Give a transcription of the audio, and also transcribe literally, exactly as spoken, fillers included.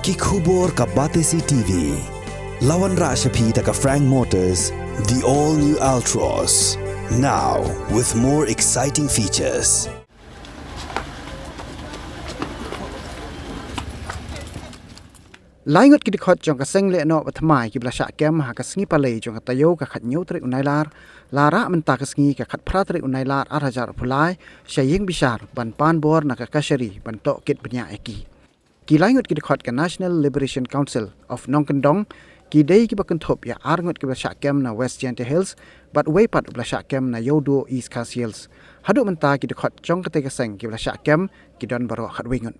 Ki khubor ka Batesi T V. La wanrah sha phi da ka Frank Motors, the all new Altroz. Now with more exciting features. Lai ngut ki dkhot jong ka seng lehnoh ba thymmai kiba la shah kem ha ka sngi Palei jong ka taïew ka khathynñiew tarik u Nailar, la rah mynta ka sngi ka khatphra tarik u Nailar ar hajar arphew lai sha ïing bishar ban pan bor na ka kashari ban tohkit bniah ïa ki. Ki lai ngut ki dkhot ka National Liberation Council of Nongkyndong ki dei kiba kynthup ïa ar ngut kiba la shah kem na West Jaintia Hills bad uwei pat uba la shah kem na Ïewduh, East Khasi Hills. Haduh mynta ki dkhot jong katei ka seng kiba la shah kem ki don baroh khatwei ngut.